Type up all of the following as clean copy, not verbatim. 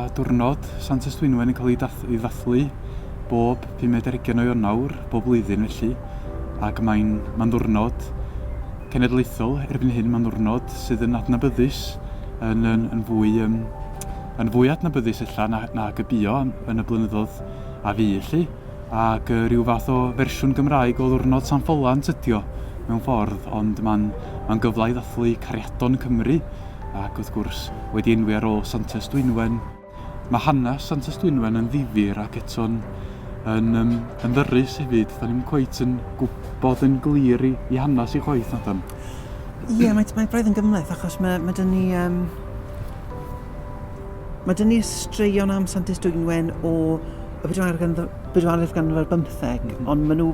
Mae diwrnod Santes Dwynwen yn cael ei ei ddathlu bob pumed ar hugain o Ionawr, bob blwyddyn felly, ac mae'n mae'n ddiwrnod cenedlaethol erbyn hyn, mae'n ddiwrnod sydd yn adnabyddus yn, yn, yn fwy um, yn fwy adnabyddus ella na, nag y buo yn y blynyddoedd a fu felly, ac uh, rhyw fath o fersiwn Gymraeg o ddiwrnod San Ffolant ydi o mewn ffordd, ond mae'n mae'n gyfle i ddathlu cariadon Cymru ac wrth gwrs wedi enwi ar ôl Santes Dwynwen. Mae hanes Santes Dwynwen yn ddifyr ac eto'n yn, um, yn ddyrus hefyd. Da ni'm cweit yn gwybod yn glir i, i hanes i chwaith, na dan. Ie, yeah, mae, mae braidd yn gymhleth achos mae, mae dyn ni... Um, mae dyn ni straeon am Santes Dwynwen o y bedwaredd ganrif ar bymtheg, mm -hmm. ond maen nhw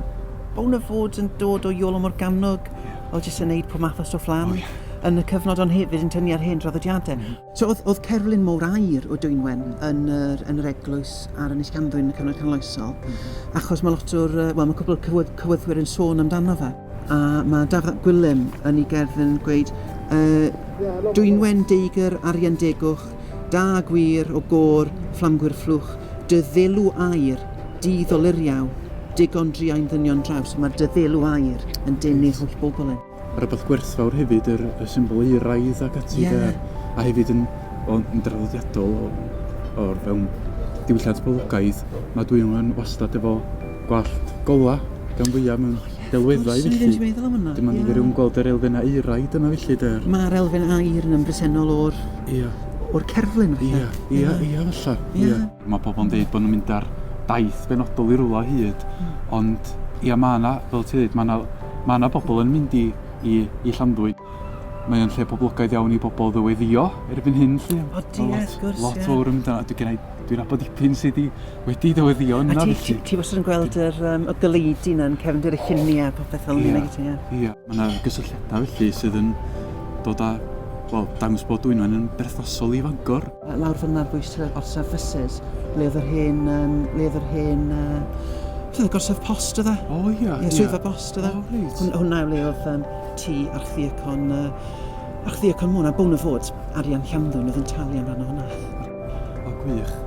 bown o fod yn dod o Iolo Morgannwg, yeah. o jyst yn neud pob math o stwff lan. Oh, yeah. Yn y cyfnod ond hefyd yn tynnu ar hen draddodiadau. Mm -hmm. So oedd, oedd cerflun mowr aur o Dwynwen yn yr, yn yr eglwys ar Ynys Llanddwyn yn y cyfnod canoloesol, mm -hmm. achos mae lot o'r, wel mae cwbl o'r cywydd, cywyddwyr yn sôn amdano fe. A mae Dafydd ap Gwilym yn ei gerdd yn gweud, uh, Dwynwen deigr arian degwch, da gwir o gôr fflamgwyr fflwch, dy ddelw aur, dydd o luriau, digon druain ddynion draws. Mae'r dy ddelw aur yn denu'r holl bobl yn. Rhywbeth gwerthfawr hefyd, yr, y symbol euraidd ac ati, yeah. a hefyd yn, o, yn draddodiadol o, o'r fewn diwylliant poblogaidd, mae Dwynwen wastad efo gwallt gola gan fwyaf mewn oh, yeah, delweddau felly. Dwi'n meddwl am hwnna. Dim ond yeah. gweld yr elfen euraidd yna felly. Der. Mae'r elfen aur yn bresennol o'r, yeah. o'r cerflun falle. Ia, ia, ia falle. Ia. Mae pobl yn dweud bod nhw'n mynd ar daith benodol i rywle o hyd, mm. ond ia, mae yna, fel ti'n dweud, mae yna mae yna bobl yn mynd i, i, i Llanddwyn. Mae o'n lle poblogaidd iawn i bobl ddyweddïo erbyn hyn, 'lly. O, di, wrth gwrs, Lot fawr yn mynd yna. Dwi'n dwi nabod dipyn sydd wedi wedi dyweddïo yna. A ti, ti, ti wastad yn gweld yr, um, y goleudy yna yn cefndir y lluniau a popeth fel yna, nag Ie. Ie. Mae yna gysylltiadau felly sydd yn dod â, wel, dangos bod Dwynwen yn berthnasol i Fangor. Lawr fan 'na ar bwys yr orsaf fysus, le oedd yr hen, um, le oedd yr hen, uh, beth oedd gorsaf post oedd e? O oh, ia. Ie, swyddfa bost oedd e. O, reit. Hwn, hwnna yw le oedd um, tŷ archddiacon, uh, archddiacon Môn, a bwn o fod arian Llanddwyn oedd yn talu am ran o hwnna. O, gwych.